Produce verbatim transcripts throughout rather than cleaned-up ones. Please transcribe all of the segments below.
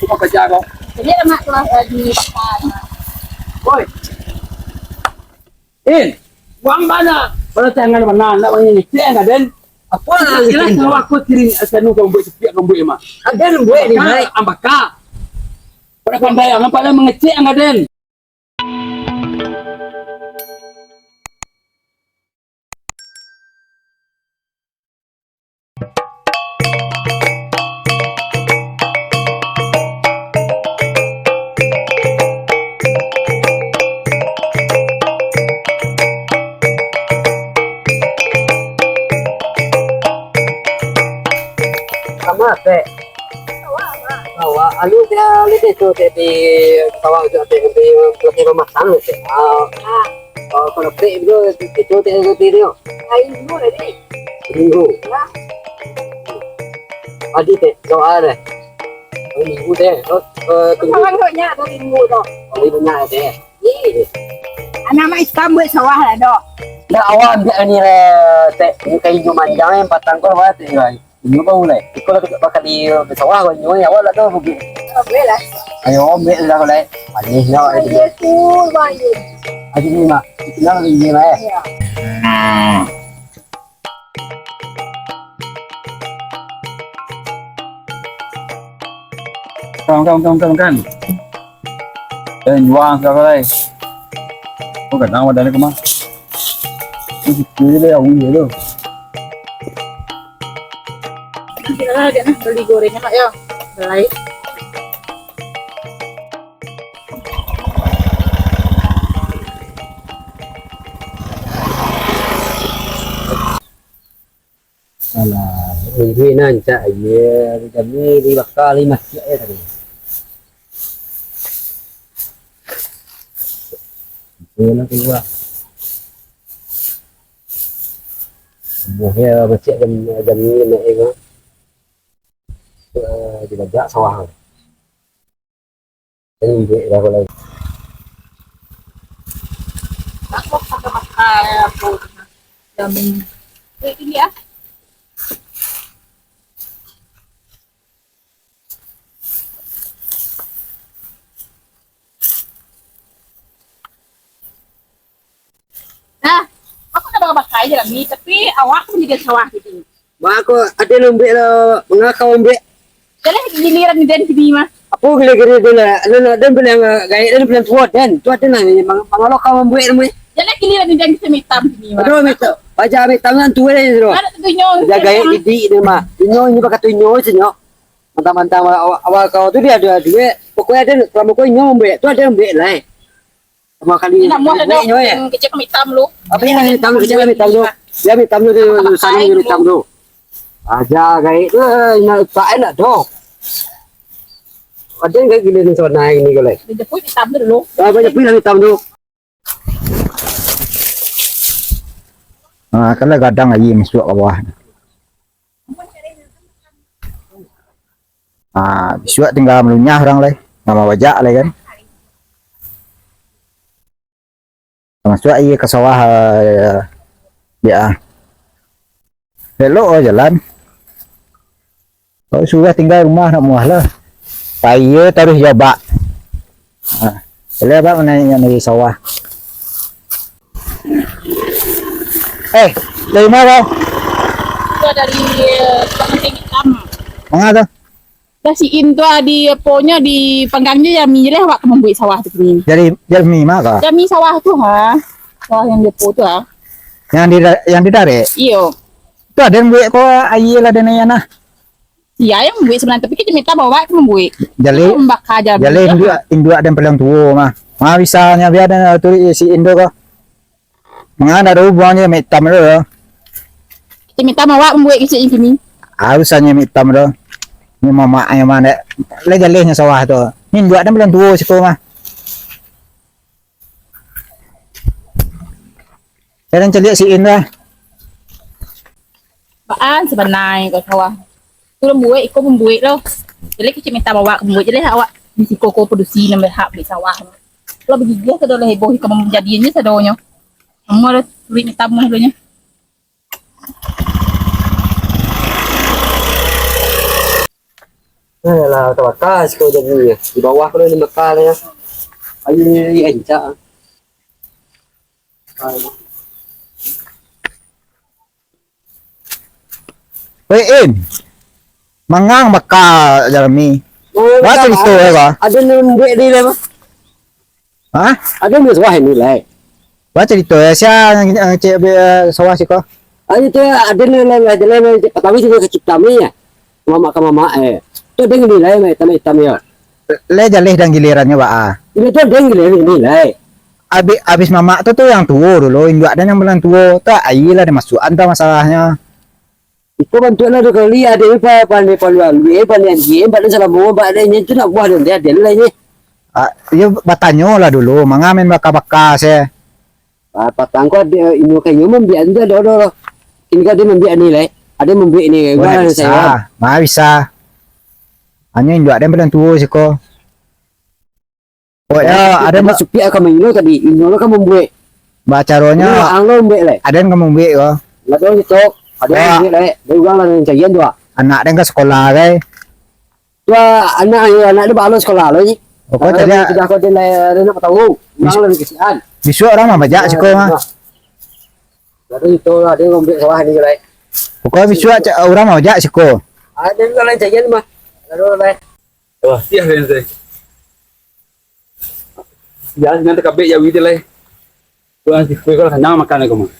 Kau kerja kau. Jadi lemak tu lah di pasar. Woi. In, uang mana? Kalau tangan mana? Nak uang ini. Cek enggak, Den? Apa lah, jelas kalau aku kirim asal nu kau buat sepiak kau buat mah. Ada yang buat ni, Ambaka, baik. Ambaka. Pada pandai, nampak lah mengecek enggak, Den? Sama, Tek. Awak, anu, dia lihat tu, Tek, di sawah tu, Tek, di, di rumah tangga, Tek. Ah, ah, kalau Tek itu, itu, Tek, itu, Tek. Hari Minggu tadi. Minggu. Ya. Padi, Tek, doa deh. Hari Minggu, Tek. Oh, eh, tunggu. Kawan kau nyak tu Minggu tu. Hari banyak, Tek. Ih. Anak mak Islam buat sawah lah, dok. Nak awak ambil ni lah, Tek. Ini kayu manjang yang patang kau lah, Tek. Inyo baru lai. Iko lah kito bakal di sawah, inyo awak lah tu rugi. Ambil lah. Ayo, ambil lah, lai. Manih nyo. Ayo tu, ayo. Ayo ni, Mak. Kita lagi ni lah, eh. Ya. Kan, kan, kan, kan, kan. Eh, jual sekarang, lai. Oh, kadang ada ni kemah. Ini situ je lah, yang ulu tu. Nanti lah, dia nak beli goreng, nak, ya. Belai. Alah, minggu nan cak aye, kami di bakal lima siak ya tadi. Ayo lah keluar. Buah ya macam jam, jam ni nak ya. Dibajak sawah. Lembek lah kalau. Aku pakai makan aku. Jamin. Wait, ini ya. Nah, aku nak bakar-bakar aja lah, Mi. Tapi awak pun jadi sawah gitu. Mak aku ada lembek lah, mangakau lembek. Jalan giliran ni dan sini mah. Apa gila-gila dia lah? Lu nak dan bilang gaek dan bilang tua dan tua dan lah, mangalo kau membuat nama. Jalan giliran ni dan kita hitam sini mah. Aduh, hitam. Wajah hitam kan tua dia tu. Ada tu tunyo. Dia gaek didik dia mah. Tunyo ini pakai tunyo saja. Mantang-mantang awak, awak kau tu dia ada duit. Pokoknya ada, kalau kau inyo membuat tu ada membuat lah, eh. Sama kali. Ini namuah dah. Kecil kami hitam lu. Apa yang hitam, kecil kami hitam tu? Dia hitam tu, dia sana dia hitam tu. Aja gaek tu, nak tak enak tu. Ada enggak gila ni sana ini kau lai? Dia pun hitam tu dulu. Ah, banyak pun hitam tu. Ah, kalau gadang aye masuak ka bawah. Ah, bisuak tingga malunyah urang lai, ndak mabajak lai kan. Masuak aye ka sawah, eh, biak ah. Elok oh jalan. Kalau surang tingga rumah ndak muah lah. Payah taruih jo abak. Ha, elok abak manaik nan dari sawah. Eh, dari ma kau? Itu dari, eh, Tukang Anting Hitam. Manga tu? Dah si In tu, ah, di aponyo, di panggang je, jami je lah awak ka mambuek sawah tu kini. Jadi, jami ma kau? Jami sawah tu, ha. Sawah yang di apo tu, ha. Yang di, yang di darek? Iyo. Tu aden buek ko, aye lah den aye nah. Iyo, yang buek sabananyo, tapi kito minta bawa ka mambuek. Jaleh, kito mambaka jaleh induak, induak den paling tuo mah. Ma bisanyo bia den turuik si Indo ko. Manga ndak ado hubuangan jo mak itam tu. Kito minta bawa mambuek kecek kini. Harus anyo mak itam tu. Ni mamak nyo mah dek. Lai jalehnyo sawah tu. Ni induak den paling tuo siko mah. Jan caliak si In lah. Baa sabananyo ko sawah. Tu lah buek, iko pun buek lo. Jadi kecek minta bawa ka buek je lah awak. Di siko ko padusi nan berhak buek sawah. Kalau bagigih sado lah heboh iko manjadiannyo sadonyo. Amuah lah turuik minta amuah dulu nyo. Alah, tabaka siko jadi. Di bawah ko lah ni baka lah, yo. Ayo, ayo, ayo, encak. Weh, In. Mangang baka jalami. Oh, ba carito, eh, ba? Ado nan mambuek ni lah, ba. Hah? Ado nan sawah ni lah, eh. Ba carito, eh, sia nan, eh, cek, eh, sawah siko? Ayo tu, ado nan, nan, nan, nan, nan, patang siko ka Cipta ni, ya. Mamak ka mamak, eh. Tu ado ni lah, eh, tanah itam, ya. Lai jaleh dan gilirannyo, ba, ah. Ini tu ado giliran ni lah, eh. Abis, abis mamak tu, tu yang tuo dulu, induak den yang paling tuo. Tu aia lah dimasuakan tu masalahnyo. Iko bantuak lah tu kali, ado pa-, pandai paluang duit, pandai anjing, pandai salamo, pandai nyo tu nak buah dan dia, dia lah nyo. Ah, yo batanyo lah dulu, manga main baka-baka se. Ah, patang ko ado inyo ka inyo mambiak tu ado, ado. Kini ko ado mambiak ni lai, ado mambuek ni, wah, wah, bisa, saya. Wah, bisa. Hanyo induak den paling tuo siko. Oh, yo, eh, ado tadi ma- supiak ka mainyo tadi, inyo lo ka mambuek. Ba caronyo, inyo ang lo mambuek lai. Aden ka mambuek ko. Lah tu, ado mambuek lai. Dari urang lah nan carian tu, ah. Anak den ka sakolah, kai? Tu, ah, anak, yo, anak den baa lo sakolah lo, ni. Pokok tadi, ah, sudah ko den lai, den nak tahu. Urang lah kasihan. Bisuak urang mah bajak siko mah. Lah tu, lah, den mambuek sawah ni lai. Pokok bisuak ca-, urang mah bajak siko. Ah, den lah nan carian mah. Lah tu, lai. Wah, siah den, teh. Jan, jan takabek jawi tu lai. Kurang sikui kalau kanyang makan aku mah.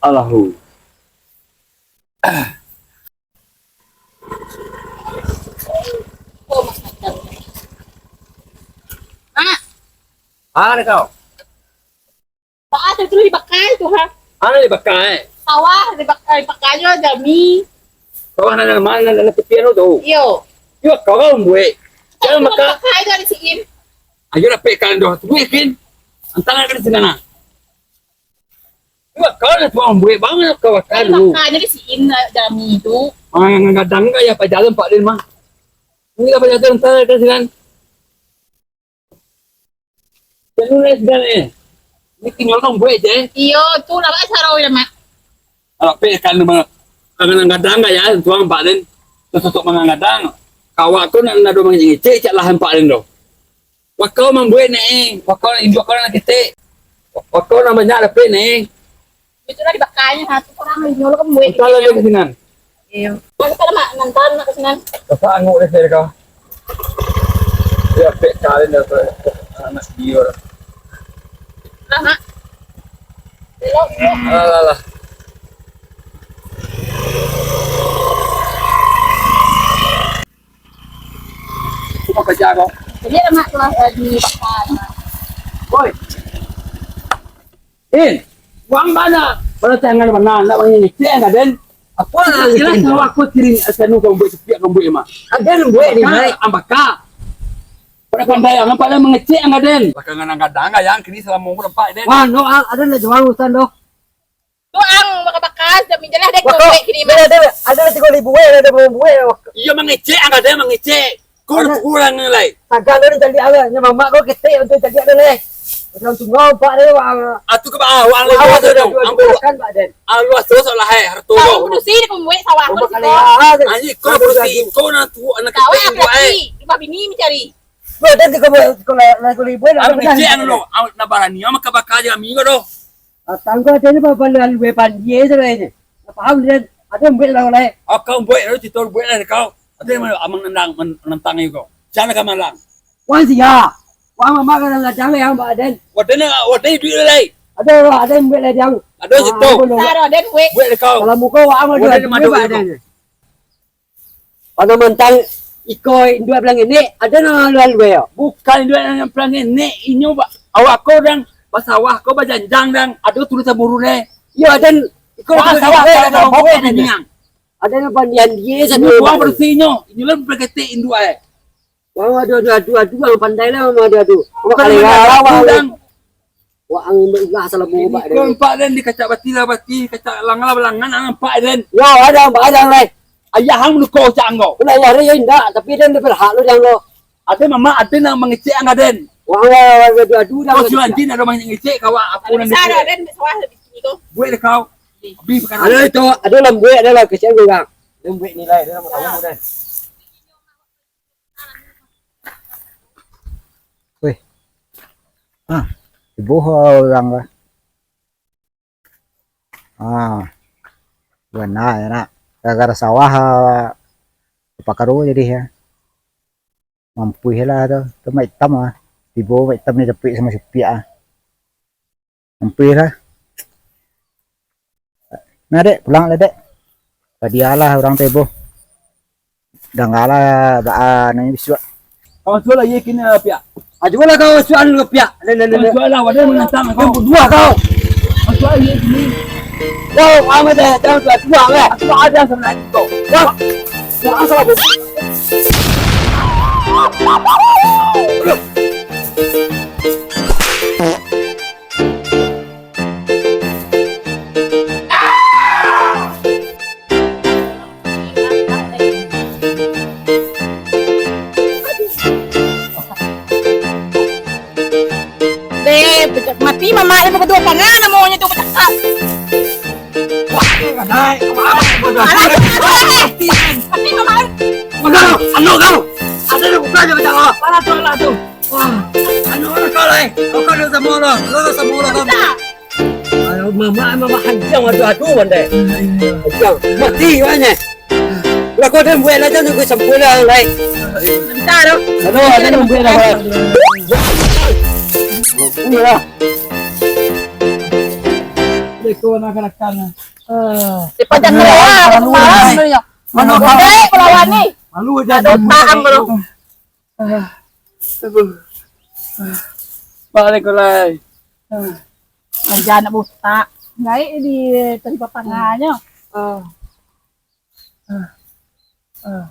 Allahu. Mak. Ah, ada kau. Baa tu, tu dibakai tu, ha? Anu dibakai, eh? Sawah dibakai, dibakai jo jami. Sawah nan, nan, nan, nan tepi anu tu? Iyo. Iyo, kau mambuek. Jan maka. Bakai tu ado si In. Ayo lah, pek kalian doh. Tunggu, yakin. Antang ka sinan, nah. Iyo, kau lah tuang mambuek banget, kau bakal tu. Bakai ado si In, jami tu. Ah, gadang ka ya, pajalan pak den mah. Ini apa jalan, antang ka sinan. Jan nulis jan, eh. Ni tinggal kau buek je, eh. Iyo, tu lah, Mak, caro je, Mak. Alah, pek kan, Mak. Kadang-kadang ka ya, tuang pak den. Tutup mangadang. Kawak ko nak nado mangecek, cak lah empak den doh. Wakau mambuek ni, eh. Wakau induak kau nak ketek. Wakau nak banyak dapek ni. Itu lah dibakai, ha, tu kurang lagi, kalau kamu buat. Entah lah dia ke sinan. Iyo. Mana kalau mak, nanti nak ke sinan. Bapak anguk deh saya kau. Dia pek kali dah tu. Anak dia. Lah, Mak. Belok, belok. Alah, alah, alah. Cuma kerja kau. Jadi, Mak, kelas, eh, di pasar, Mak. Woi. Eh, uang bana? Pada tangan bana, nak bangin ngecek ka den. Apa jelas, jelas, kalau aku kirim, eh, sanu kau buek, sepiak kau buek, Mak. Ka den buek ni, Mak. Ambaka. Pada pandai, ang pandai mangecek ang ka den. Belakangan ang gadang, ka yang kini salamo ko nampak den. Wah, no, ang, ada nak jual urusan doh. Tu ang baka-baka, sudah minjalah den. Wah, kau buek kini, Mak. Ada, ada, ada tigo ribu, eh, ada mau buek. Iyo, mangecek ang ka den, mangecek. Kau kurang lai. Tagak lo dicaliak lah. Nyo mamak kau ketek untuak caliak tu lai. Macam tu ngau pak dia, wah. Atu ka bawah, wah, wah, lu tu, ambo. Kan, Pak Den. Ah, lu asuh sok lah, eh, harto. Kau tu. Produksi dia pembuat sawah. Anjing, kau produksi, kau nak tu, anak ketek buat, eh. Rumah bini mencari. Lu ada tiga buat, sekolah, sekolah ibu, lah. Anu kecil, anu lo, nak barani, amak bakar je kami kau tu. Ah, tangga tadi, Pak, Pak, lalu, eh, pandai je lah ini. Paham, dia ada buat lah, lah. Ah, kau buat, lalu cerita buat lah kau. Ada yang amang nendang, men-, menentang kau. Jangan kau malang. Wan sia. Wan mamak kan ladang yang Pak Den. Wadah nak, wadah duit lah, lai. Ada, ada buat lah dia. Ada cerita. Taruh, Den, weh. Buat lah kau. Kalau muka, wak, wadah nak duit, Pak Den. Pada mantang iko induak bilang ini, ada nak lalu, lalu, ya? Bukan induak yang bilang ini, inyo ba-, awak kau dang, basawah kau bajanjang dang, ada tulis saburu deh. Yo, dan iko sawah, eh, ada bokeh deh, Niang. Ada nak pandian dia satu. Inyo buang bersih inyo, inyo lah berketek induak, eh. Wah, aduh, aduh, aduh, aduh, ang pandai lah, aduh, aduh. Bukan kalau main rawang, dang. Wah, ang imbak lah salah. Ini bobak kau dia. Empat den dikacak bati lah bati, kacak langan lah balangan, ang empat den. Yo, ada, ang empat ada, ang lai. Ayah ang menuko cak ang ko. Pun ayah dia indak, tapi dia berhak lo, dia ang ko. Ada mamak, ada nak mangecek ang ka den. Wah, wah, wah, aduh, aduh, dah. Kau sudah anjing ada mangecek, kawak aku. Kalau nan bisa ada den, sawah di sini tu. Buat deh kau. Ada itu, ada lambuik, ada lah, kasihan juga. Dia buat nilai, dia nama tahu, Dan. Weh. Ah, tibo urang lah. Ah, bana ya nak. Gara-gara sawah, ah, pakaro jadi ya. Mampuih lah tu. Tu mak itam lah. Tibo mak itam ni dapik samo sipiak ah. Mampuih lah. Nah, Dek, pulang lah, Dek. Padialah urang tibo. Danggalah baa nan bisuak. Kau sualah ye kini piak. Ah, cubolah kau sualah piak. Nah, nah, nah, nah. Kau sualah, wadah menentang kau. Kau berdua kau. Kau sualah ye kini. Kau amat dah, jangan tua-tua, weh. Aku ada sama nak kau. Kau. Kau asal apa? Deh, mati mama, eh, bukan dua pangan namonyo tu, bacakak. Wah, eh, kadai, kemana? Mati mama, eh. Mati mama, eh. Mano, anu kau? Ada di buka aja bacakak. Alah tu, alah tu. Wah, anu kau lah, eh. Kau kan sama lah, kau sama lah kau. Ayo, mama, mama hanjang, aduh, aduh, pandai. Hanjang, mati wanya. Lah, kau dah buat lah, jangan kau sampun lah, lai. Bentar, tu. Aduh, ada yang buat lah, lai. Iyalah. Assalamualaikum, anak-anak. Ah. Eh, pajan keluar, keluar, keluar. Mana kau? Kau lawan ni. Malu aja. Aduh, tahan belum. Ah. Aduh. Ah. Balik, lai. Ah. Aja anak buta. Gaek di tadi papanganyo. Ah. Ah. Ah.